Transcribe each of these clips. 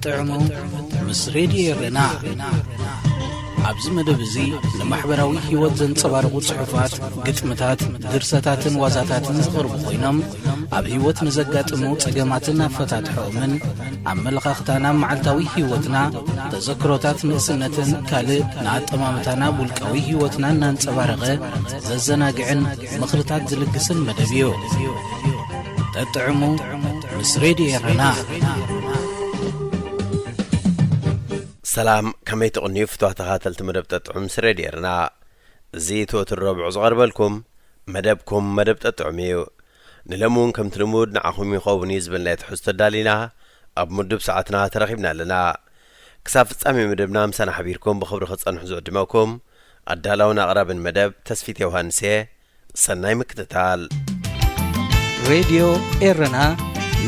ጠጥዕሙ ምስ ሬድዮ ኤረና። ኣብዚ መደብ እዚ ንማሕበራዊ ህይወት ዘንጸባርቑ ጽሑፋት፣ ግጥምታት፣ ድርሰታትን ዋዛታትን ዝቐርቡ ኮይኖም፣ ኣብ ህይወት ንዘጋጥሙ ጸገማትን ኣፈታትሖኦምን፣ ኣመለኻኽታና ኣብ መዓልታዊ ህይወትና፣ ተዘክሮታት ንእስነትን ካልእ ንኣጠማምታና ኣብ ውልቃዊ ህይወትና እናንጸባረቐ ዘዘናግዕን ምኽርታት ዝልግስን መደብ እዩ። ጠጥዕሙ ምስ ሬድዮ ኤረና። ሰላም፣ ከመይ ትቕንዩ ፍትዋ ተኸታተልቲ መደብ ጠጥዑም ምስ ሬድዮ ኤረና? እዚ እቲ ወትሩ ረቡዕ ዝቐርበልኩም መደብኩም መደብ ጠጥዑም እዩ። ንሎሚ እውን ከምቲ ልሙድ ንዓኹም ይኸውን እዩ ዝበልናዮ ትሕዝቶ ኣዳሊና ኣብ ምዱብ ሰዓትና ተረኺብና ኣለና። ክሳብ ፍጻሜ መደብና ምሳና ሓቢርኩም ብኽብሪ ክትጸንሑ ዝዕድመኩም ኣዳላውን ኣቕራብን መደብ ተስፊት ዮሃንስ እየ። ሰናይ ምክትታል። ሬድዮ ኤረና፣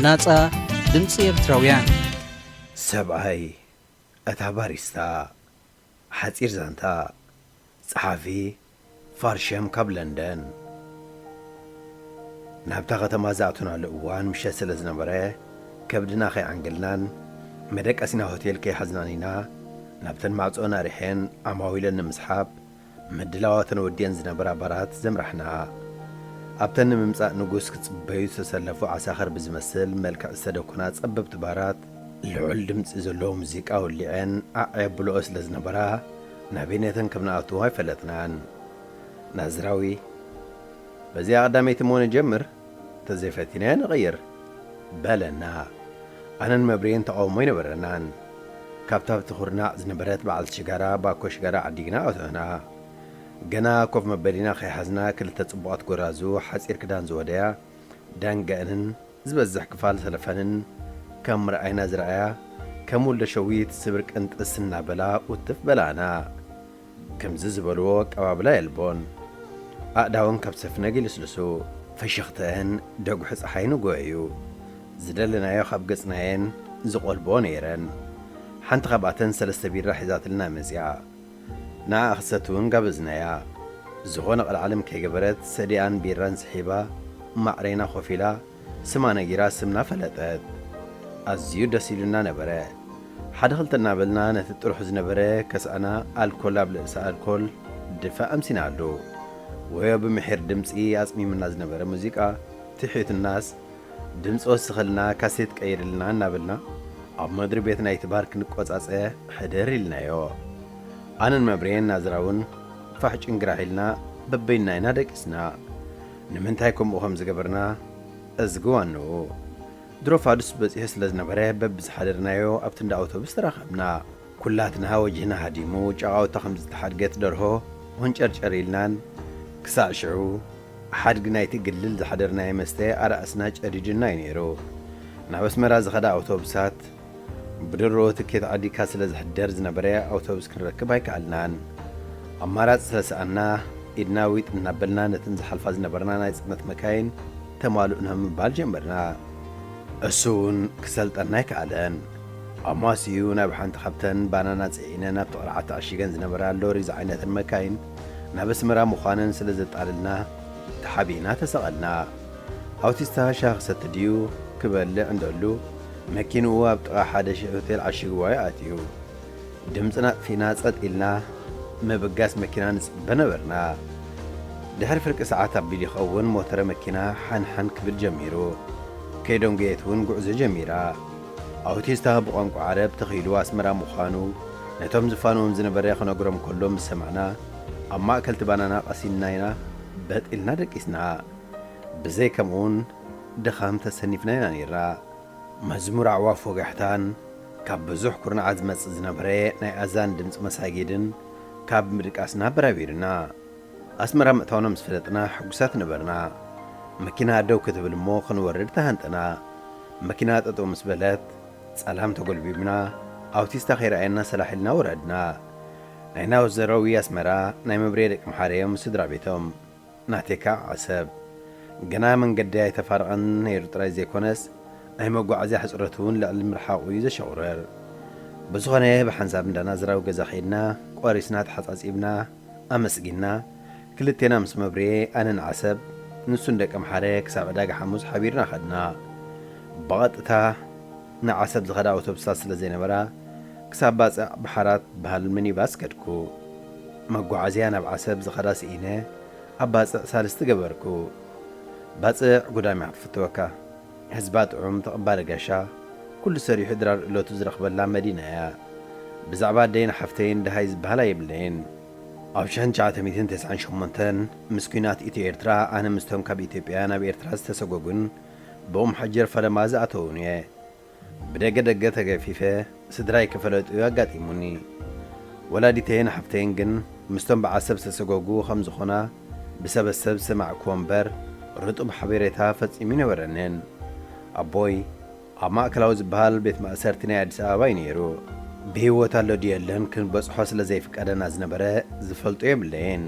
ናጻ ድምጺ ኤርትራውያን። ሰብኣይ እታ ባሪስታ። ሓጺር ዛንታ። ጸሓፊ ፋርሸም ካብ ለንደን። ናብታ ከተማ ዝኣተናሉ እዋን ምሸት ስለ ዝነበረ፣ ከብድና ከይዓንገልናን መደቀሲና ሆቴል ከይሓዝናን ኢና፣ ናብተን ማዕጾ ኣናሪሐን ዓማዊለን ንምስሓብ ምድላዋተን ወዲአን ዝነበራ ባራት ዘምራሕና። ኣብተን ንምምጻእ ንጉስ ክጽበዩ ዝተሰለፉ ዓሳኽር ብዝመስል መልክዕ ዝተደኮና ጸበብቲ ባራት፣ ልዑል ድምጺ ዘለዎ ሙዚቃ ወሊዐን ዓዕ የብልኦ ስለ ዝነበራ፣ ናበይነተን ከም ንኣቱ ኣይፈለጥናን። ናዝራዊ፣ "በዚኣ ቀዳመይቲ እሞ ንጀምር፣ ተዘይፈቲናዮ ንቕይር" በለና። ኣነን መብሬን ተቓውሞ ኣይነበረናን። ካብታ ኣብቲ ኩርናዕ ዝነበረት በዓልቲ ሽጋራ ባኮ ሽጋራ ዓዲግና ኣእተና። ገና ኮፍ መበሊና ከይሓዝና ክልተ ጽቡቓት ጎራዙ ሓጺር ክዳን ዝወደያ ዳንገአንን ዝበዝሕ ክፋል ሰለፈንን ከም ምርኣይና ዝረኣያ ከም ውልደ ሸዊት ስብር ቅንጥስ እናበላ ውትፍ በላና። ከምዚ ዝበልዎ ኣቀባብላ የልቦን። ኣእዳወን ካብ ሰፍነግ ይልስልሱ። ፈሽኽተአን ደጉሒ ጸሓይ ንግሆ እዩ። ዝደለናዮ ካብ ገጽናየን ዝቖልብኦ ነይረን። ሓንቲ ካብኣተን ሰለስተ ቢራ ሒዛትልና መጺኣ። ንዓ ክሰቲ እውን ጋበዝናያ። ዝኾነ ቀልዓለም ከይገበረት ሰዲኣን ቢራን ስሒባ ማዕረይና ኮፍ ኢላ ስማ ነጊራ ስምና ፈለጠት። ኣዝዩ ደስ ኢሉና ነበረ። ሓደ ክልተ እናበልና ነቲ ጥርሑ ዝነበረ ከስኣና ኣልኮል ኣብ ልእሲ ኣልኮል ድፋእ ኣምሲናሉ። ወዮ ብምሒር ድምጺ ኣጽሚምና ዝነበረ ሙዚቃ ትሒቱናስ፣ "ድምጺ ወስኸልና፣ ካሴት ቀይርልና" እናበልና ኣብ መድሪ ቤት ናይቲ ባር ክንቆጻጸ ሕድር ኢልናዮ። ኣነን መብሬን ናዝራ እውን ፋሕ ጭንግራሕ ኢልና በበይንና ኢና ደቂስና። ንምንታይ ከምኡ ከም ዝገበርና እዝጊ ዋንኡ። ድሮ ፋዱስ በጺሑ ስለ ዝነበረ በብዝሓደርናዮ ኣብቲ እንዳ ኣውቶቡስ ተራኸብና። ኩላትና ወጅህና ሃዲሙ፣ ጫቓውታ ከም ዝተሓድገት ደርሆ ወንጨርጨር ኢልናን፣ ክሳዕ ሽዑ ሓድጊ ናይቲ ግልል ዝሓደርናዮ መስተ ኣራእስና ጨዲዱና እዩ ነይሩ። ናብ ኣስመራ ዝኸዳ ኣውቶቡሳት ብድሮ ትኬት ዓዲግካ ስለ ዝሕደር ዝነበረ ኣውቶቡስ ክንረክብ ኣይከኣልናን። ኣማራጺ ስለ ሰኣና፣ ኢድና ዊጥ እናበልና ነተን ዝሓልፋ ዝነበርና ናይ ጽዕነት መካይን ተማልኡና ምባል ጀመርና። እሱ እውን ክሰልጠና ኣይከኣለን። ኣማስዩ ናብ ሓንቲ ካብተን ባናና ጽዒነን ኣብቲ ቅርዓት ተዓሺገን ዝነበራ ሎሪ ዝዓይነተን መካይን ናብ ኣስመራ ምዃነን ስለ ዘጣለልና ተሓቢእና ተሰቐልና። ኣውቲስታ ሻሂ ክሰቲ ድዩ ክበልዕ እንደሉ መኪንኡ ኣብ ጥቓ ሓደ ሺሕ ሆቴል ዓሺግዋ እዩ ኣትዩ። ድምጽና ኣጥፊእና ጸጥ ኢልና ምብጋስ መኪና ንጽበ ነበርና። ድሕሪ ፍርቂ ሰዓት ኣቢሉ ይኸውን ሞተረ መኪና ሓንሓን ክብል ጀሚሩ። ከይደንጎየት እውን ጉዕዞ ጀሚራ። ኣውቲስታ ብቋንቋ ዓረብ ተኺሉ ኣስመራ ምዃኑ ነቶም ዝፋንዎም ዝነበረ ክነግሮም ከሎ ምስ ሰማዕና፣ ኣብ ማእከል እቲ ባናና ቀሲንና ኢና በጥ ኢልና ደቂስና። ብዘይ ከምኡውን ድኻም ተሰኒፍና ኢና ነይርና። መዝሙር ኣዕዋፍ ወጋሕታን ካብ ብዙሕ ኩርናዓት ዝመጽእ ዝነበረ ናይ ኣዛን ድምጺ መሳጊድን ካብ ምድቃስና ኣበራቢሩና። ኣስመራ ምእታውና ምስ ፈለጥና ሕጉሳት ነበርና። መኪና ደው ክትብል እሞ ክንወርድ ተሃንጠና። መኪና ጠጠው ምስ በለት ጸላም ተጎልቢብና፣ ኣውቲስታ ከይረኣየና ሰላሕ ኢልና ወረድና። ናይ ናዝራዊ ኣስመራ፣ ናይ መብሬ ደቂ ምሓረ እዮም ስድራ ቤቶም። ናተይ ከኣ ዓሰብ። ገና መንገዲ ኣይተፋረቐን ነይሩ ጥራይ ዘይኮነስ፣ ናይ መጓዓዝያ ሕጽረት እውን ልዕሊ ምርሓቑ እዩ ዘሸቑረር። ብዝኾነ፣ ብሓንሳብ እንዳ ናዝራዊ ገዛ ከይድና፣ ቆሪስና፣ ተሓጻጺብና፣ ኣመስጊንና፣ ክልቴና ምስ መብሬ፣ ኣነን ዓሰብ፣ ንሱን ደቂ ምሓረ ክሳብ ዕዳጋ ሓሙስ ሓቢርና ከድና። ብቐጥታ ንዓሰብ ዝኸዳ ኣውቶቡሳት ስለ ዘይነበራ፣ ክሳብ ባጽዕ ባሕራ ትበሃል ሚኒባስ ከድኩ። መጓዓዝያ ናብ ዓሰብ ዝኸዳ ስኢነ፣ ኣብ ባጽዕ ሳልስቲ ገበርኩ። ባጽዕ ጉዳም እያ ክትፍትወካ። ህዝባ ጥዑም፣ ተቐባሊ ጋሻ፣ ኩሉ ሰሪሑ ድራር እለቱ ዝረኽበላ መዲና እያ። ብዛዕባ ኣደይን ሓፍተይን ደሃይ ዝበሃል ኣይብለይን። ኣብ ሽሕን ትሽዓተ ሚእትን ተስዓን ሸሞንተን ምስ ኲናት ኢትዮ ኤርትራ ኣነ ምስቶም ካብ ኢትዮጵያ ናብ ኤርትራ ዝተሰጎጉን ብኡም ሓጀር ፈለማ ዝኣተውን እየ። ብደገ ደገ ተገፊፈ ስድራይ ክፈለጡ ኣጋጢሙኒ። ወላዲተይን ሓፍተይን ግን ምስቶም ብዓሰብ ዝተሰጎጉ ከም ዝኾና ብሰበሰብ ሰማዕኩ እምበር ርጡብ ሓበሬታ ፈጺሙ ይነበረንን። ኣቦይ ኣብ ማእከላዊ ዝበሃል ቤት ማእሰርቲ ናይ ኣዲስ ኣበባ እዩ ነይሩ። ብህይወት ኣሎ ድዩ የለን ክንበጽሖ ስለ ዘይፍቀደና ዝነበረ ዝፈልጦ የብለይን።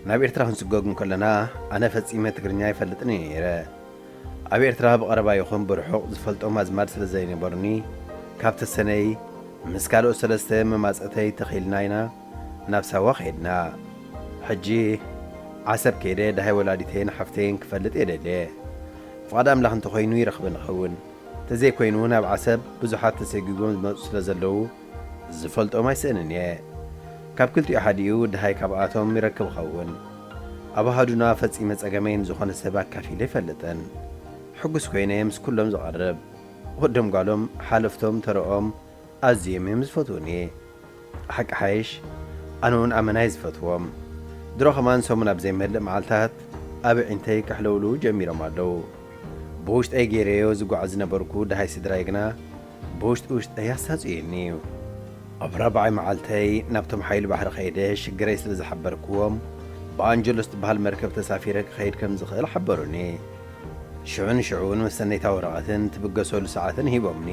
ናብ ኤርትራ ክንስጎግ እንከለና ኣነ ፈጺመ ትግርኛ ኣይፈልጥን እየ ነይረ። ኣብ ኤርትራ ብቐረባ ይኹን ብርሑቕ ዝፈልጦም ኣዝማድ ስለ ዘይነበሩኒ ካብ ተሰነይ ምስ ካልኦት ሰለስተ መማጸእተይ ተኺልና ኢና ናብ ሳዋ ከይድና። ሕጂ ዓሰብ ከይደ ደሃይ ወላዲተይን ሓፍተይን ክፈልጥ እየ ደልየ። ፍቓድ ኣምላኽ እንተኾይኑ ይረኽበን እኸውን። ተዘይኮይኑ ናብ ዓሰብ ብዙሓት ተሰጊጎም ዝመጹ ስለ ዘለዉ ዝፈልጦም ኣይስእንን እየ። ካብ ክልቲኡ ሓዲኡ ደሃይ ካብኣቶም ይረክብ እኸውን። ኣብ ኣሃዱና ፈጺመ ጸገመይ ንዝኾነ ሰብ ኣካፊለ ኣይፈልጥን። ሕጉስ ኮይነ ምስ ኩሎም ዝቐርብ። ወዶም ጓሎም ሓለፍቶም ተረኦም ኣዝዮም እዮም ዝፈትዉኒ። ሓቂ ሓይሽ ኣነ እውን ኣመና እየ ዝፈትዎም። ድሮ ከማን ሰሙን ኣብ ዘይመልእ መዓልታት ኣብ ኣዒንተይ ከሕለውልዉ ጀሚሮም ኣለዉ። ብውሽጠይ ገይረዮ ዝጓዓዝ ዝነበርኩ ደሃይ ስድራይ ግና ብውሽጢ ውሽጠይ ኣሳጽዩኒ እዩ። ኣብ ራብዓይ መዓልተይ ናብቶም ሓይሊ ባሕሪ ከይደ ሽግረይ ስለ ዝሓበርክዎም ብኣንጀሎስ ትበሃል መርከብ ተሳፊረ ክኸይድ ከም ዝኽእል ሓበሩኒ። ሽዑ ንሽዑ ንመሰነይታ ወረቐትን ትብገሰሉ ሰዓትን ሂቦምኒ።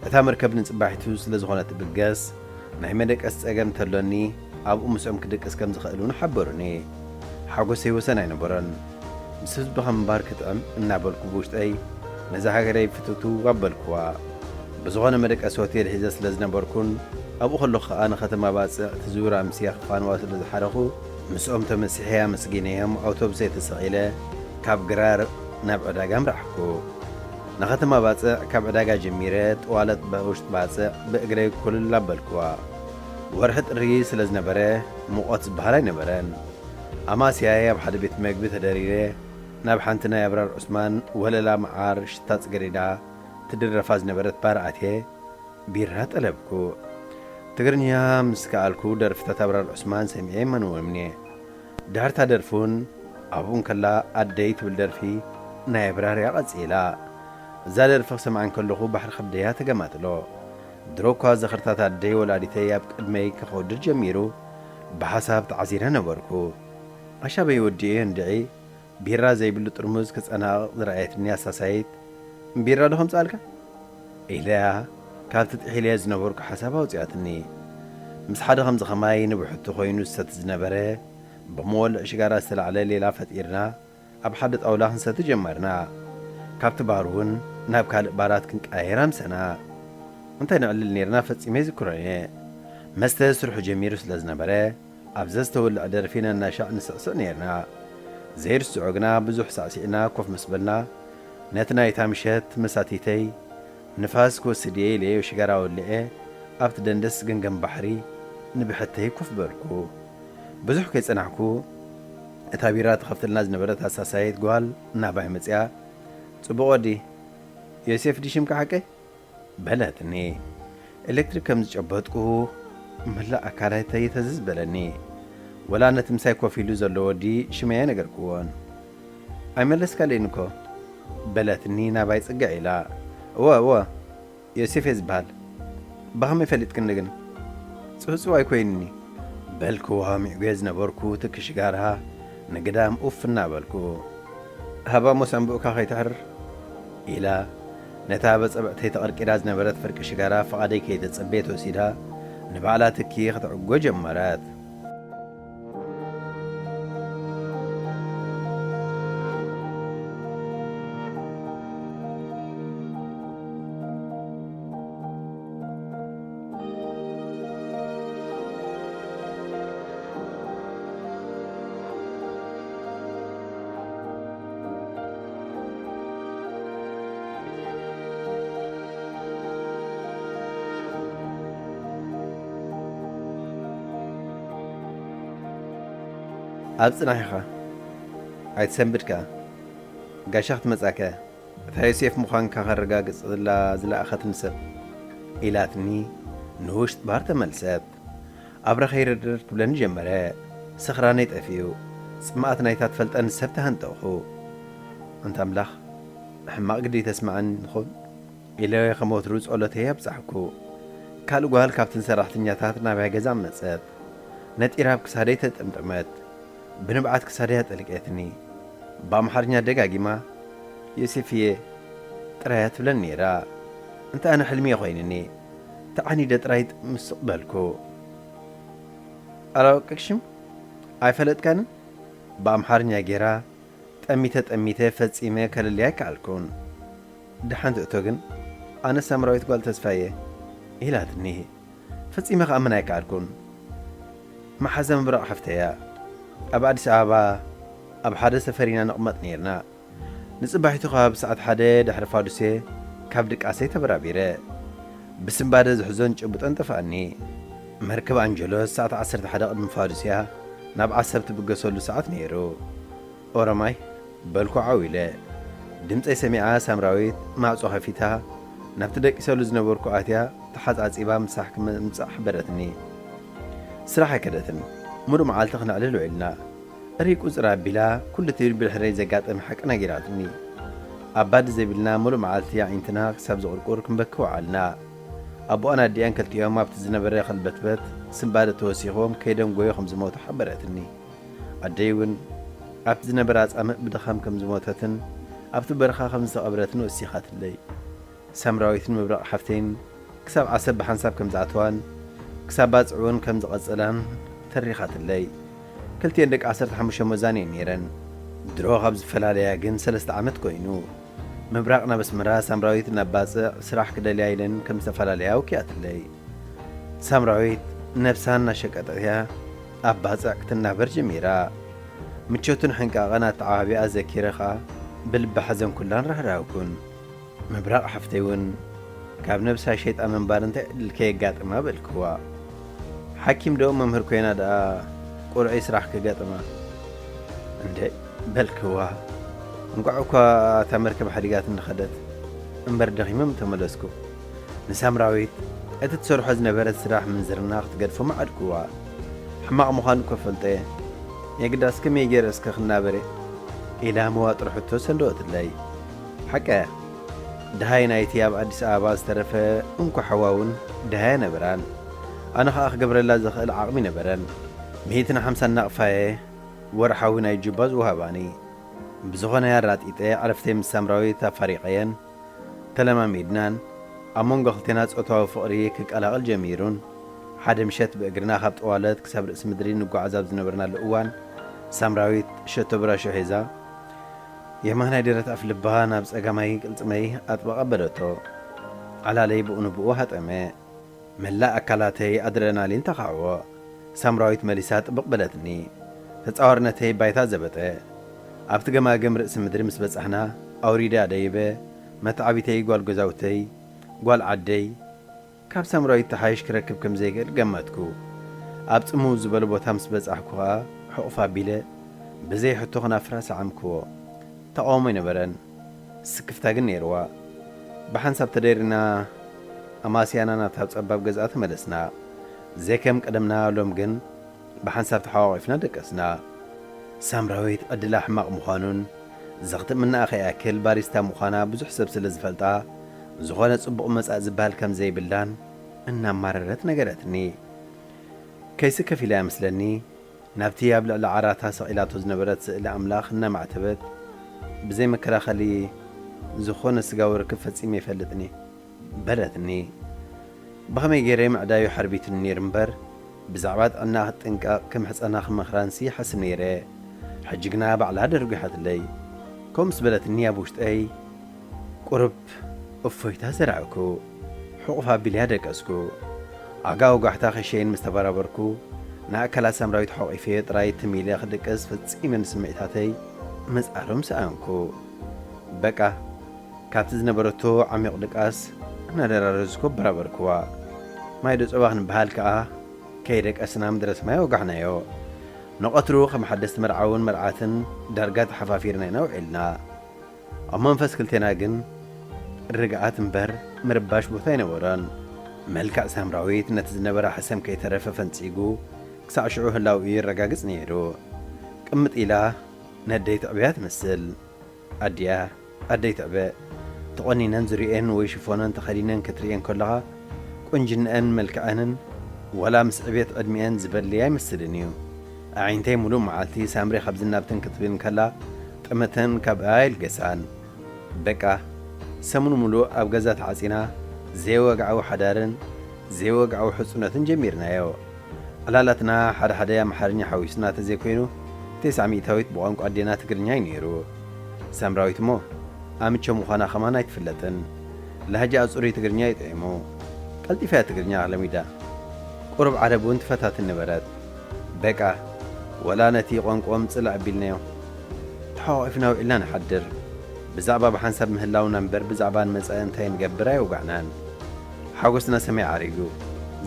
እታ መርከብ ንጽባሒቱ ስለ ዝኾነት ትብገስ፣ ናይ መደቀስ ጸገም እንተሎኒ ኣብኡ ምስኦም ክድቅስ ከም ዝኽእል እውን ሓበሩኒ። ሓጎሰይ ወሰን ኣይነበሮን። ምስ ህዝቢ ከም ምንባር ክጥዕም እናበልኩ ብውሽጠይ ነዛ ሃገረይ ፍትውትው ኣበልኩዋ። ብዝኾነ መደቀሲ ሆቴል ሒዘ ስለ ዝነበርኩን ኣብኡ ከለኹ ኸኣ ንኸተማ ባጽዕ ትዝውር ኣምስያ ክፋንዋ ስለ ዝሓረኹ ምስኦም ተመሲሐ ኣመስጊነዮም ኣውቶቡሰይ ተሰቒለ ካብ ግራር ናብ ዕዳጋ ኣምራሕኩ። ንኸተማ ባጽዕ ካብ ዕዳጋ ጀሚረ ጥዋለት ውሽጢ ባጽዕ ብእግረይ ኮለል ኣበልኩዋ። ወርሒ ጥሪ ስለ ዝነበረ ሙቐት ዝበሃል ኣይነበረን። ኣማስያይ ኣብ ሓደ ቤት መግቢ ተደሪረ ናብ ሓንቲ ናይ ኣብራር ዑስማን ወለላ መዓር ሽታ ጽገሬዳ ትድረፋ ዝነበረት ባር ኣትየ ቢራ ጠለብኩ። ትግርኛ ምስ ከኣልኩ ደርፍታት ኣብራር ዑስማን ሰሚዐ ኣይመንዎምን እየ። ድሕርታ ደርፉን ኣብኡ እንከላ ኣደይ ትብል ደርፊ ናይ ኣብራር እያ ቀጺላ። እዛ ደርፊ ክሰምዓ እንከለኹ ባሕሪ ከብደያ ተገማጥሎ። ድሮ እኳ ዝኽርታት ኣደይ ወላዲተይ ኣብ ቅድመይ ከኸውድድ ጀሚሩ ብሓሳብ ተዓዚረ ነበርኩ። ኣሻበይ ወዲኤ እንድዒ ቢራ ዘይብሉ ጥርሙዝ ክጸናቕቕ ዝረኣየትኒ ኣሳሳይት፣ "ቢራ ዶ ከምጽኣልካ?" ኢለያ ካብቲ ጥሒለዮ ዝነበርኩ ሓሳብ ኣውጺኣትኒ። ምስ ሓደ ከምዚ ኸማይ ንብሕቱ ኾይኑ ዝሰቲ ዝነበረ፣ ብመወልዕ ሽጋራ ዝተላዕለ ሌላ ፈጢርና ኣብ ሓደ ጣውላ ክንሰቲ ጀመርና። ካብቲ ባር እውን ናብ ካልእ ባራት ክንቀያየር ኣምሰና። እንታይ ነዕልል ኔርና ፈጺመ ኣይዝክሮን እየ። መስተ ስርሑ ጀሚሩ ስለ ዝነበረ፣ ኣብ ዘዝተወልዐ ደርፊ ነናሻዕ ንስዕስዕ ኔርና። ዘይርስዖ ግና ብዙሕ ሳዕሲዕና ኮፍ ምስ በልና፣ ነቲ ናይታ ምሸት መሳቲተይ ንፋስ ክወስድ እየ ኢለዮ ሽጋራ ወሊዐ ኣብቲ ደንደስ ገምገም ባሕሪ ንብሕተይ ኮፍ በልኩ። ብዙሕ ከይጸናሕኩ እታ ቢራ ትኸፍተልና ዝነበረት ኣሳሳይት ጓል ናባይ መጺኣ፣ "ጽቡቕ ወዲ፣ ዮሴፍ ድዩ ሽምካ ሓቀይ?" በለትኒ። ኤሌክትሪክ ከም ዝጨበጥኩ መላእ ኣካላተይ ተዝዝ በለኒ። ወላ ነቲ ምሳይ ኮፍ ኢሉ ዘሎ ወዲ ሽመይ ኣይነገርክዎን። "ኣይመለስካለይን እኮ?" በለትኒ ናባይ ጽግዕ ኢላ። "እወ፣ እወ፣ ዮሴፍ እየ ዝበሃል። ብኸመይ ፈሊጥክኒ ግን?" ጽውጽው ኣይኮይንኒ። በልክዋ ሚዕጉየ ዝነበርኩ ትኪ ሽጋራ ንግዳም ኡፍ እናበልኩ። "ሃባ ሞስ ኣንብኡካ ከይትሕርር?" ኢላ ነታ በጸብዕተይ ተቐርቂዳ ዝነበረት ፍርቂ ሽጋራ ፍቓደይ ከይተጸበየት ወሲዳ ንባዕላ ትኪ ከተዕጎ ጀመረት። ኣብ ጽናሕ ኢኻ። ኣይትሰንብድ ከኣ። ጋሻ ክትመጻከ። እታ ዮሴፍ ምዃንካ ከረጋግጽላ ዝለኣኸትኒ ሰብ። ኢላትኒ ንውሽጢ ባር ተመልሰት። ኣብረ ከይርድር ትብለኒ ጀመረ። ስኽራነይ ጠፊኡ። ጽምኣት ናይታ ትፈልጠኒ ሰብ ተሃንጠኹ። ኣንታ ኣምላኽ፣ ሕማቕ ግዲ ተስምዓኒ ንኹን ኢለ ከም ወትሩ ጸሎተይ ኣብጻሕኩ። ካልእ ጓል ካብተን ሰራሕተኛታት ናባይ ገዛ መጸት። ነጢራ ኣብ ክሳደይ ተጠምጠመት። ብንብዓት ክሳደይ ኣጠልቀትኒ። ብኣምሓርኛ ደጋጊማ፣ "ዮሴፍየ" ጥራይ እያ ትብለኒ ነይራ። እንተ ኣነ ሕልሚ እየ ኮይንኒ። ተዓኒደ ጥራይ ምስቕ በልኩ። "ኣላወቅክሽም? ኣይፈለጥካንን?" ብኣምሓርኛ ጌራ፣ ጠሚተ ጠሚተ ፈጺመ ከለልያ ኣይከኣልኩን። ደሓን ትእቶ ግን፣ "ኣነ ሳምራዊት ጓል ተስፋየ" ኢላትኒ። ፈጺመ ክኣምን ኣይከኣልኩን። መሓዛ ምብራቕ ሓፍተያ። ኣብ ኣዲስ ኣበባ ኣብ ሓደ ሰፈር ኢና ንቕመጥ ነይርና። ንጽባሒቱ ከባቢ ሰዓት ሓደ ድሕሪ ፋዱሴ ካብ ድቃሰይ ተበራቢረ። ብስንባደ ዝሕዞን ጭብጦን ጠፍኣኒ። መርከብ ኣንጀሎስ ሰዓት ዓሰርተ ሓደ ቅድሚ ፋዱስያ ናብ ዓሰብ ትብገሰሉ ሰዓት ነይሩ። "ኦሮማይ?" በልኩ ዓው ኢለ። ድምጸይ ሰሚዓ ሳምራዊት ማዕጾ ከፊታ ናብቲ ደቂሰሉ ዝነበርኩ ኣትያ ተሓጻጺባ ምሳሕ ክምምጻእ ሓበረትኒ። ስራሕ ኣይከደትን። ሙሉእ መዓልቲ ክነዕልል ውዒልና። እርይ ቁጽር ኣቢላ ኩሉ እቲ ብድሕረይ ዘጋጠመ ሓቂ ነጊራትኒ። ኣባዲ ዘይብልና ሙሉእ መዓልቲ ኣዒንትና ክሳብ ዝቕርቁር ክንበኪ ወዓልና። ኣቦኣን ኣዲኣን ክልቲኦም ኣብቲ ዝነበረ ከልበትበት ስንባደ ተወሲኽዎም ከይደንጎዩ ከም ዝሞቱ ሓበረትኒ። ኣደይ እውን ኣብቲ ዝነበረ ኣጻምእ ብድኻም ከም ዝሞተትን ኣብቲ በረኻ ከም ዝተቐብረትን ወሲኻትለይ። ሳምራዊትን ምብራቕ ሓፍተይን ክሳብ ዓሰብ ብሓንሳብ ከም ዝኣተዋን ክሳብ ባጽዕ እውን ከም ዝቐጸላን ተሪኻትለይ። ክልቲኤን ደቂ ዓሰርተ ሓሙሽተ መዛን እየን ነይረን። ድሮ ካብ ዝፈላለያ ግን ሰለስተ ዓመት ኮይኑ። ምብራቕ ናብ ኣስመራ፣ ሳምራዊት ናብ ባጽዕ ስራሕ ክደልያ ኢለን ከም ዝተፈላለያ ኣውኪያትለይ። ሳምራዊት ነብሳ እናሸቀጠት እያ ኣብ ባጽዕ ክትናበር ጀሚራ። ምቾትን ሕንቃቐን ኣተዓባቢኣ ዘኪረ ኸኣ ብልቢ ሓዘንኩላን ራህራህኩን። ምብራቕ ሓፍተይ እውን ካብ ነብሳ ሸይጣን ምንባር እንታይ ዕድል ከየጋጥማ በልክዋ። ሓኪም ዶ መምህር ኮይና ደኣ ቁርዐይ ስራሕ ክገጥማ? እንደ በልክዋ። እንቋዕ እኳ እታ መርከብ ሓዲጋትኒ ኸደት እምበር ደኺመ ምተመለስኩ። ንሳምራዊት እቲ ትሰርሖ ዝነበረት ስራሕ ምንዝርና ክትገድፎ መዓድክዋ። ሕማቕ ምዃኑ እኮ ፈልጦ እየ። የግዳስ ከመይ ገይረ እስከ ክናበር እየ? ኢላ መዋጥር ሕቶ ሰንደወትለይ። ሓቀ እያ። ደሃይ ናይቲ ኣብ ኣዲስ ኣበባ ዝተረፈ እንኮ ሓዋ እውን ደሃይ ኣይነበራን። ኣነ ኸኣ ክገብረላ ዝኽእል ዓቕሚ ነበረን። ሚእትን ሓምሳን ናቕፋ እየ ወርሓዊ ናይ ጁባ ዝወሃባኒ። ብዝኾነ ኣራጢጠ ዕረፍተይ ምስ ሳምራዊት ኣፋሪቐየን። ተለማሚድናን ኣብ መንጎ ክልቴና ጾታዊ ፍቕሪ ክቀላቐል ጀሚሩን። ሓደ ምሸት ብእግርና ካብ ጠዋለት ክሳብ ርእሲ ምድሪ ንጓዓዝ ኣብ ዝነበርናሉ እዋን፣ ሳምራዊት ሸቶ ብራሾ ሒዛ፣ የማናይ ደረት ኣፍ ልባ ናብ ጸጋማይ ቅልጽመይ ኣጥበቕ ኣበለቶ። ዓላለይ ብኡ ንብኡ ሃጠመ። መላእ ኣካላተይ ኣድረናሊን ተኻዕዎ። ሳምራዊት መሊሳ ጥብቕ በለትኒ። ተጻዋርነተይ ባይታ ዘበጠ። ኣብቲ ገማግም ርእሲ ምድሪ ምስ በጻሕና፣ ኣውሪደ ኣደይበ፣ መተዓቢተይ ጓል ገዛውተይ፣ ጓል ዓደይ፣ ካብ ሳምራዊት ተሓይሽ ክረክብ ከም ዘይክእል ገመትኩ። ኣብ ጽምው ዝበለ ቦታ ምስ በጻሕኩ ኸኣ፣ ሕቑፍ ኣቢለ፣ ብዘይ ሕቶ ክናፍራ ሰዓምክዎ። ተቓውሞ ኣይነበረን። ስክፍታ ግን ነይርዋ። ብሓንሳብ ተደሪና ኣማስያና ናብታ ጸባብ ገዝኣ ተመለስና። ዘይከም ቀደምና ሎም ግን ብሓንሳብ ተሓቋቒፍና ደቀስና። ሳምራዊት ዕድላ ሕማቕ ምዃኑን ዘኽትምናኣ ከይኣክል ባሪስታ ምዃና ብዙሕ ሰብ ስለ ዝፈልጣ፣ ዝኾነ ጽቡቕ መጻእ ዝበሃል ከም ዘይብላን እናማረረት ነገረትኒ። ከይሲ ከፊላ እያ መስለኒ፣ ናብቲ ኣብ ልዕሊ ዓራታ ሰቒላቶ ዝነበረት ስእሊ ኣምላኽ እናማዕተበት፣ "ብዘይ መከላኸሊ ዝኾነ ስጋዊ ርክብ ፈጺመ ይፈልጥኒ" በለትኒ። ብኸመይ ገይረ ምዕዳዩ ሓርቢትኒ ነይሩ እምበር፣ ብዛዕባ ጥዕና ክትጥንቀቕ ክምሕጸና ክመኽራንሲ ይሓስብ ነይረ። ሕጂ ግና ባዕላ ደርጒሓትለይ። ከምኡ ምስ በለትኒ ኣብ ውሽጠይ ቁሩብ እፎይታ ዘራእኩ። ሕቑፍ ኣቢለያ ደቀስኩ። ኣጋ ወጋሕታ ክሸይን ምስ ተበራበርኩ፣ ንኣካላት ሳምራዊት ሓቂፈዮ ጥራይ ትም ኢለ ክድቅስ ፈጺመ ንስምዒታተይ ምጻሮም ሰኣንኩ። በቃ፣ ካብቲ ዝነበረቶ ዓሚቕ ድቃስ እናደራረዝኩ ኣበራበርክዋ። ማይ ዶ ጸባ ክንበሃል ከኣ ከይደቀስና ምድረስ ማይ ወጋሕናዮ። ንቐትሩ ከም ሓደስቲ መርዓውን መርዓትን ዳርጋ ተሓፋፊርና ኢና ውዒልና። ኣብ መንፈስ ክልቴና ግን ርግኣት እምበር ምርባሽ ቦታ ኣይነበሮን። መልክዕ ሳምራዊት ነቲ ዝነበራ ሕሰም ከይተረፈ ፈንጺጉ ክሳዕ ሽዑ ህላውኡ የረጋግጽ ነይሩ። ቅምጥ ኢላ ነደይ ትዕብያ ትመስል። ኣዲኣ ኣደይ ትዕበ ተቖኒነን ዝርእየን ወይ ሽፎነን ተኸዲነን ክትርእየን ከለኻ ቁንጅንአን መልክዐንን ዋላ ምስ ዕቤት ዕድሚአን ዝበልያ ኣይመስልን እዩ። ኣዒንተይ ሙሉእ መዓልቲ ሳምሪ ካብዝን ናብትን ክትብል እንከላ ጥመተን ካብኣ ኣይልገሳን። በቃ ሰሙን ሙሉእ ኣብ ገዛ ተዓፂና ዘይወግዓዊ ሓዳርን ዘይወግዓዊ ሕፁነትን ጀሚርናዮ። ዕላላትና ሓደ ሓደ ኣምሓርኛ ሓዊስና ተዘይኮይኑ ተስዓ ሚእታዊት ብቋንቋ ኣዴና ትግርኛ እዩ ነይሩ። ሳምራዊት እሞ ኣምቾ ምዃና ከማን ኣይትፍለጥን። ላህጃኣ ጽሩይ ትግርኛ እዩ ጥዒሙ። ቀልጢፋ እያ ትግርኛ ለሚዳ። ቁሩብ ዓረብ እውን ትፈታትን ነበረት። በቃ ወላ ነቲ ቋንቋኦም ጽልእ ኣቢልናዮ። ተሓቋቒፍና ውዒልና ንሓድር። ብዛዕባ ብሓንሳብ ምህላውና እምበር ብዛዕባ ንመጻኢ እንታይ ንገብር ኣየውጋዕናን። ሓጎስና ሰማይ ዓሪጉ።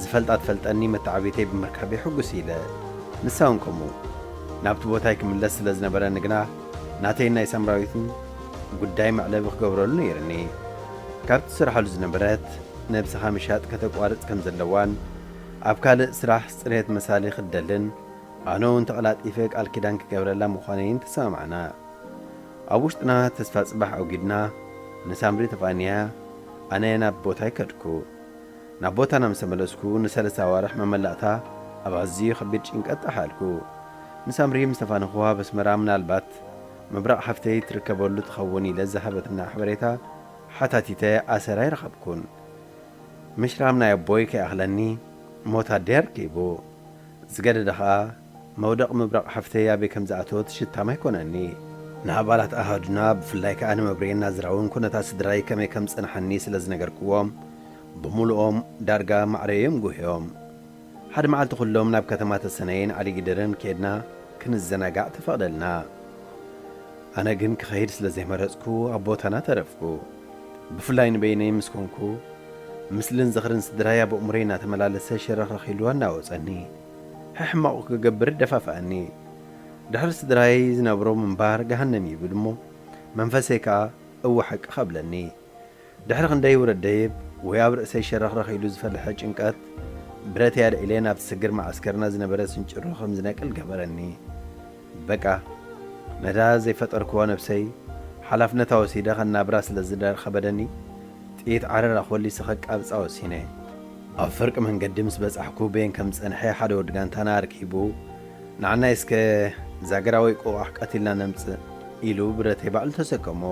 ዝፈልጣ ትፈልጠኒ መተዓብይተይ ብምርካበይ ሕጉስ ኢለ። ንሳ እውን ከምኡ። ናብቲ ቦታይ ክምለስ ስለ ዝነበረኒ ግና ናተይን ናይ ሳምራዊትን ጉዳይ መዕለቢ ክገብረሉ ነይርኒ። ካብ ትሰርሓሉ ዝነበረት ነብስኻ ምሻጥ ከተቋርጽ ከም ዘለዋን ኣብ ካልእ ስራሕ ጽሬት መሳሊ ክትደልን ኣነ እውን ተቐላጢፈ ቃል ኪዳን ክገብረላ ምዃነይን ተሰማማዕና። ኣብ ውሽጥና ተስፋ ጽባሕ ኣውጊድና ንሳምሪ ተፋንያ ኣነ ናብ ቦታይ ከድኩ። ናብ ቦታና ምስ ተመለስኩ ንሰለስተ ኣዋርሕ መመላእታ ኣብ ኣዝዩ ከቢድ ጭንቀት ጠሓልኩ። ንሳምሪ ምስ ተፋነኹዋ ኣብ ኣስመራ ምናልባት ምብራቕ ሓፍተይ ትርከበሉ ትኸውን ኢለ ዝሃበትና ሓበሬታ ሓታቲተ ኣሰር ኣይረኸብኩን። ምሽራም ናይ ኣቦይ ከይኣኽለኒ ሞት ኣደይ ኣርኪቡ። ዝገደደ ኸኣ መውደቕ ምብራቕ ሓፍተይ ኣበይ ከም ዝኣተወት ሽታም ኣይኮነኒ። ንኣባላት ኣሃዱና ብፍላይ ከኣ ንመብርየን ናዝራውን ኩነታት ስድራይ ከመይ ከም ዝጸንሓኒ ስለ ዝነገርክዎም ብምሉኦም ዳርጋ ማዕረዮም ጉህዮም። ሓደ መዓልቲ ኩሎም ናብ ከተማ ተሰነይን ዓሊጊደርን ኬድና ክንዘናጋዕ ተፈቕደልና። ኣነ ግን ክኸይድ ስለ ዘይመረጽኩ ኣብ ቦታና ተረፍኩ። ብፍላይ ንበይነይ ምስ ኮንኩ ምስልን ዝኽርን ስድራይ ኣብ ኣእምሮይ እናተመላለሰ ሸረኽረኽ ኢሉ ኣናወጸኒ። ሕሕማቑ ክገብር ደፋፍኣኒ። ድሕሪ ስድራይ ዝነብሮ ምንባር ገሃነም ይብል እሞ መንፈሰይ ከኣ እወ ሓቂ ከብለኒ። ድሕሪ ክንደይ ውረድ ደይብ ወይ ኣብ ርእሰይ ሸረኽረኽ ኢሉ ዝፈልሐ ጭንቀት ብረተይ ኣልዒለ ናብቲ ስግር መዓስከርና ዝነበረ ስንጭሮ ከም ዝነቅል ገበረኒ። በቃ ነዳ ዘይፈጠርክዋ ነብሰይ ሓላፍነታ ወሲደ ከናብራ ስለ ዝደኸበደኒ ጥይት ዓረር ኣኾሊሰ ከቃብጻ ወሲነ። ኣብ ፍርቂ መንገዲ ምስ በጻሕኩ በየን ከም ዝጸንሐ ሓደ ወዲ ጋንታና ኣርኪቡ ንዓናይ እስከ ዛገራ ወይ ቆቋሕ ቀቲልና ነምጽእ ኢሉ ብረተይ ባዕሉ ተሰከሞ።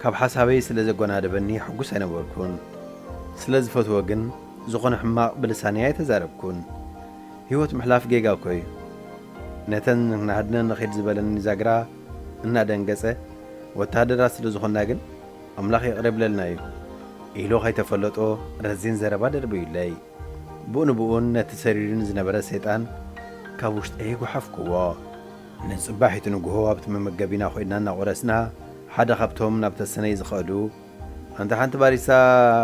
ካብ ሓሳበይ ስለ ዘጎናደበኒ ሕጉስ ኣይነበርኩን። ስለ ዝፈትዎ ግን ዝኾነ ሕማቕ ብልሳነይ ኣይተዛረብኩን። ህይወት ምሕላፍ ጌጋ እኮ እዩ። ነተን ናህድነን ንኺድ ዝበለኒ ዛግራ እናደንገጸ ወተሃደራት ስለ ዝኾንና ግን ኣምላኽ ይቕረ ይብለልና እዩ ኢሉ ከይተፈለጦ ረዚን ዘረባ ደርብዩለይ። ብኡ ንብኡን ነቲ ሰሪሩኒ ዝነበረ ሰይጣን ካብ ውሽጠይ ጓሓፍክዎ። ንጽባሒቱ ንግሆ ኣብቲ መመገቢና ኮይንና እናቖረስና ሓደ ካብቶም ናብ ተሰነይ ዝኸዱ ኣንታ ሓንቲ ባሪስታ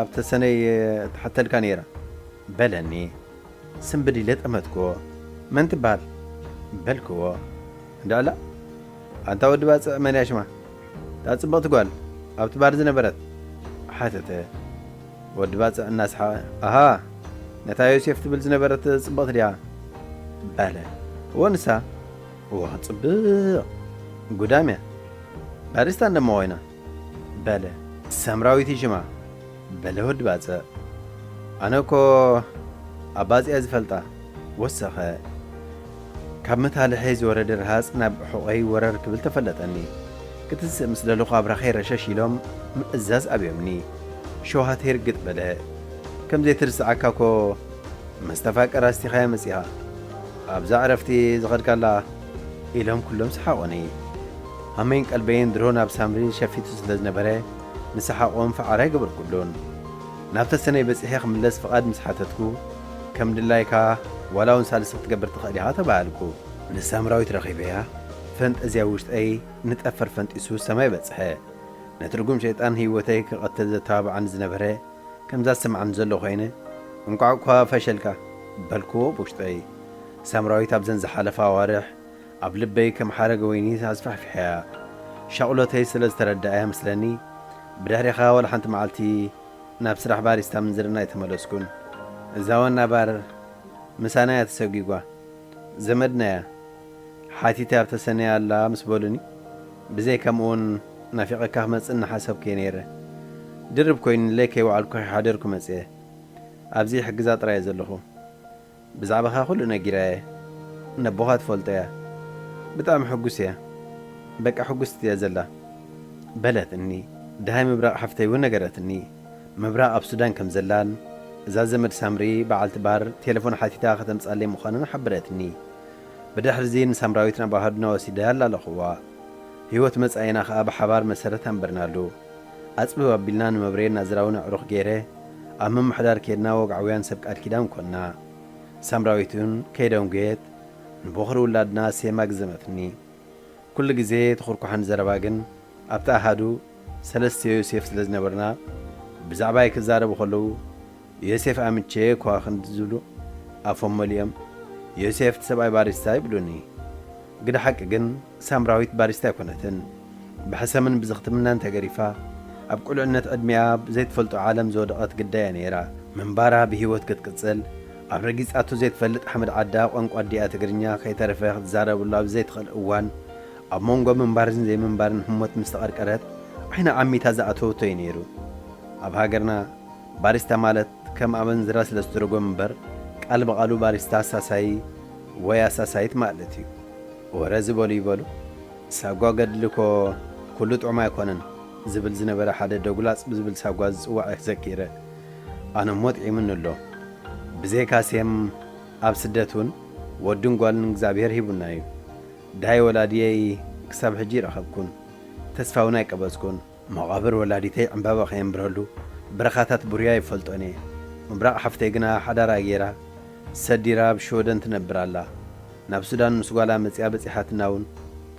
ኣብ ተሰነይ ትሓተልካ ነይራ በለኒ። ስንብድ ኢለ ጠመትክዎ። መን ትበሃል በልክዎ። እንዳ ኣላ ኣንታ ወዲ ባጽዕ መን እያ ሽማ? እታ ጽብቕቲ ጓል ኣብቲ ባር ዝነበረት ሓተተ። ወዲ ባጽዕ እናስሓቐ ኣሃ ነታ ዮሴፍ ትብል ዝነበረት ጽብቕቲ ድያ? በለ። እወ ንሳ። እወ ጽብቕ ጉዳም እያ። ባሪስታ እንደሞ ኮይና በለ። ሰምራዊት እዩ ሽማ በለ ወዲ ባጽዕ። ኣነ እኮ ኣብ ባጽዕ እየ ዝፈልጣ ወሰኸ። ካብ መታልሐይ ዝወረደ ረሃጽ ናብ ሕቖይ ወረር ክብል ተፈለጠኒ። ክትስእ ምስ ደለኹ ኣብራኸይ ረሸሽ ኢሎም ምእዛዝ ኣብዮምኒ። ሸውሃተይ ርግጥ በለ። ከም ዘይትርስዓካ እኮ ምስ ተፋቀራ ኣስቲኻያ መጺኻ ኣብዛ ዕረፍቲ ዝኸድካላ ኢሎም ኩሎም ሰሓቑኒ። ሃመይን ቀልበይን ድሮ ናብ ሳምሪ ሸፊቱ ስለ ዝነበረ ንሰሓቖም ፈዓር ኣይገበርኩሉን። ናብ ተሰነይ በጺሐ ክምለስ ፍቓድ ምስ ሓተትኩ ከም ድላይካ ዋላ እውን ሳልሲ ክትገብር ትኽእል ኢኻ ተባሃልኩ። ንሳምራዊት ረኺበያ ፈንጠዝያ ውሽጠይ ንጠፈር ፈንጢሱ ሰማይ በጽሐ። ነቲ ርጉም ሸይጣን ህይወተይ ክቐትል ዘተባብዓኒ ዝነበረ ከምዛ ዝስምዓኒ ዘሎ ኮይነ እንቋዕ እኳ ፈሸልካ በልክዎ ብውሽጠይ። ሳምራዊት ኣብዘን ዝሓለፋ ኣዋርሕ ኣብ ልበይ ከም ሓረገ ወይኒ ኣስፋሕፊሐያ። ሻቕሎተይ ስለ ዝተረድኣያ መስለኒ፣ ብድሕሪኻ ዋላ ሓንቲ መዓልቲ ናብ ስራሕ ባሪስታ ምንዝርና ኣይተመለስኩን። እዛ ዋና ባር ምሳና እያ ተሰጒጓ። ዘመድና እያ። ሓቲተ ኣብ ተሰነያ ኣላ ምስ በሉኒ፣ ብዘይ ከምኡውን ናፊቐካ ክመጽእ እናሓሰብኩ እየ ነይረ። ድርብ ኮይኑለይ ከይወዓልኩ ከይሓደርኩ መጽየ። ኣብዚ ሕግዛ ጥራይ እየ ዘለኹ። ብዛዕባኻ ኩሉ ነጊራየ። ነቦኻ ትፈልጦ እያ። ብጣዕሚ ሕጉስ እያ። በቃ ሕጉስቲ እያ ዘላ። በለትኒ። ደሃይ ምብራቕ ሓፍተይ እውን ነገረትኒ። ምብራቕ ኣብ ሱዳን ከም ዘላን፣ እዛ ዘመድ ሳምሪ በዓልቲ ባር ቴሌፎን ሓቲታ ከተምጻለይ ምዃናን ሓበረትኒ። ብድሕሪ እዚ ንሳምራዊት ናብ ኣሃዱና ወሲደ ኣላለኹዋ። ህይወት መጻኢና ኸኣ ብሓባር መሰረት ኣንበርናሉ። ኣጽብብ ኣቢልና ንመብሬ ናዝራዊ ኣዕሩኽ ገይረ፣ ኣብ ምምሕዳር ኬድና ወግዓውያን ሰብ ቃል ኪዳን ኮንና። ሳምራዊት እውን ከይደንጎየት ንቦኽሪ ውላድና ሴማ ግዘመትኒ። ኩሉ ግዜ ተኹርኳሕን ዘረባ ግን ኣብቲ ኣሃዱ ሰለስተ ዮሴፍ ስለ ዝነበርና፣ ብዛዕባይ ክዛረቡ ከለዉ፣ "ዮሴፍ ኣምቼ እኳ" ክንዲ ዝብሉ ኣፎም መሊኦም፣ "ዮሴፍ እቲ ሰብኣይ ባሪስታ" ይብሉኒ። ግደ ሓቂ ግን ሳምራዊት ባሪስታ ኣይኮነትን። ብሕሰምን ብዝኽትምናን ተገሪፋ፣ ኣብ ቁልዕነት ዕድሚኣ ዘይትፈልጦ ዓለም ዝወደቐት ግዳ እያ ነይራ። ምንባራ ብህይወት ክትቅጽል፣ ኣብ ረጊጻቶ ዘይትፈልጥ ሓመድ ዓዳ ቋንቋ ኣዲኣ ትግርኛ ከይተረፈ ክትዛረበሉ ኣብ ዘይትኽእል እዋን፣ ኣብ መንጎ ምንባርን ዘይምንባርን ህሞት ምስ ተቐርቀረት፣ ዓይና ዓሚታ ዝኣተወቶ እዩ ነይሩ። ኣብ ሃገርና ባሪስታ ማለት ከም ኣመንዝራ ስለ ዝተረጎም እምበር፣ ቃል ብቓሉ ባሪስታ ኣሳሳዪ ወይ ኣሳሳይት ማለት እዩ። ወረ ዝበሉ ይበሉ፣ ሳጓ ገድሊ እኮ ኩሉ ጥዑም ኣይኮነን ዝብል ዝነበረ ሓደ ደጉላጽ ብዝብል ሳጓ ዝጽዋዕ እየ ዘኪረ። ኣነ እሞ ጥዒሙኒ ኣሎ። ብዘይካ ሴም ኣብ ስደት እውን ወድን ጓልን እግዚኣብሔር ሂቡና እዩ። ዳይ ወላድየይ ክሳብ ሕጂ ይረኸብኩን፣ ተስፋ እውን ኣይቀበጽኩን። መቓብር ወላዲተይ ዕምባባ ከየንብረሉ፣ በረኻታት ቡርያ ይፈልጦን እየ። ምብራቕ ሓፍተይ ግና ሓዳራ ገይራ፣ ሰዲራ ኣብ ሽወደን ትነብር ኣላ። ናብ ሱዳን ምስ ጓላ መጺኣ በጺሓትና እውን፣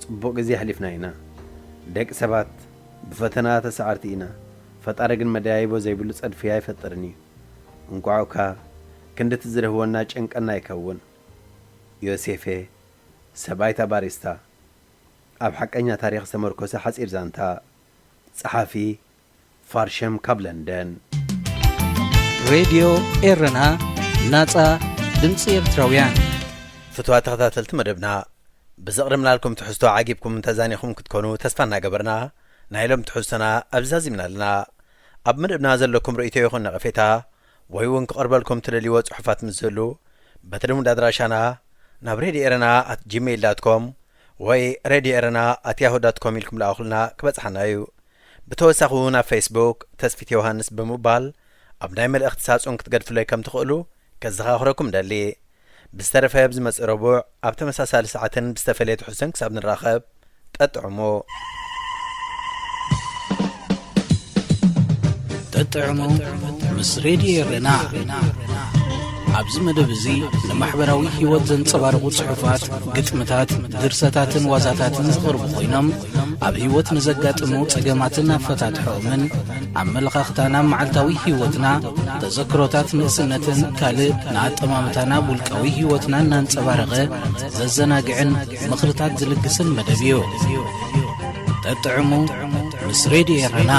ጽቡቕ ግዜ ኣሕሊፍና ኢና። ደቂ ሰባት ብፈተና ተሳዓርቲ ኢና። ፈጣሪ ግን መደያይቦ ዘይብሉ ጸድፊ ኣይፈጥርን እዩ። እንቋዕ እኳ ክንድቲ ዝርህወና ጨንቀና ይከውን። ዮሴፌ፣ ሰብኣይታ ባሪስታ። ኣብ ሓቀኛ ታሪኽ ዝተመርኮሰ ሓጺር ዛንታ። ጸሓፊ፣ ፋርሸም ካብ ለንደን። ሬድዮ ኤረና፣ ናጻ ድምጺ ኤርትራውያን። ፍትዋት ተኸታተልቲ መደብና፣ ብዘቕረብናልኩም ትሕዝቶ ዓጊብኩም ተዛኒኹም ክትኮኑ ተስፋ እናገበርና፣ ናይ ሎም ትሕዝቶና ኣብዚ ዛዚምና ኣለና። ኣብ መደብና ዘለኩም ርእይቶ ይኹን ነቐፌታ፣ ወይ እውን ክቐርበልኩም ትደልይዎ ጽሑፋት ምስ ዝህሉ፣ በቲ ልሙድ ኣድራሻና ናብ ሬድዮ ኤረና ኣት ጂሜይል ዳት ኮም ወይ ሬድዮ ኤረና ኣት ያሁ ዳት ኮም ኢልኩም ለኣኹልና ክበጽሓና እዩ። ብተወሳኺ እውን ኣብ ፌስቡክ ተስፊት ዮሃንስ ብምባል ኣብ ናይ መልእኽቲ ሳጹን ክትገድፍለይ ከም ትኽእሉ ከዘኻኽረኩም ደሊ። ብዝተረፈ ኣብ ዝመጽእ ረቡዕ ኣብ ተመሳሳሊ ሰዓትን ብዝተፈለየ ትሕዝቶን ክሳብ ንራኸብ፣ ጠጥዕሙ። ጠጥዕሙ ምስ ሬድዮ ኤረና። ኣብዚ መደብ እዚ ንማሕበራዊ ህይወት ዘንጸባርቑ ጽሑፋት፣ ግጥምታት፣ ድርሰታትን ዋዛታትን ዝቐርቡ ኮይኖም፣ ኣብ ህይወት ንዘጋጥሙ ጸገማትን ኣፈታትሖኦምን፣ ኣመለኻኽታና፣ መዓልታዊ ህይወትና፣ ተዘክሮታት ንእስነትን ካልእ ንኣጠማምታና ውልቃዊ ህይወትና እናንጸባረቐ ዘዘናግዕን ምኽርታት ዝልግስን መደብ እዩ። ጠጥዕሙ ምስ ሬድዮ ኤረና።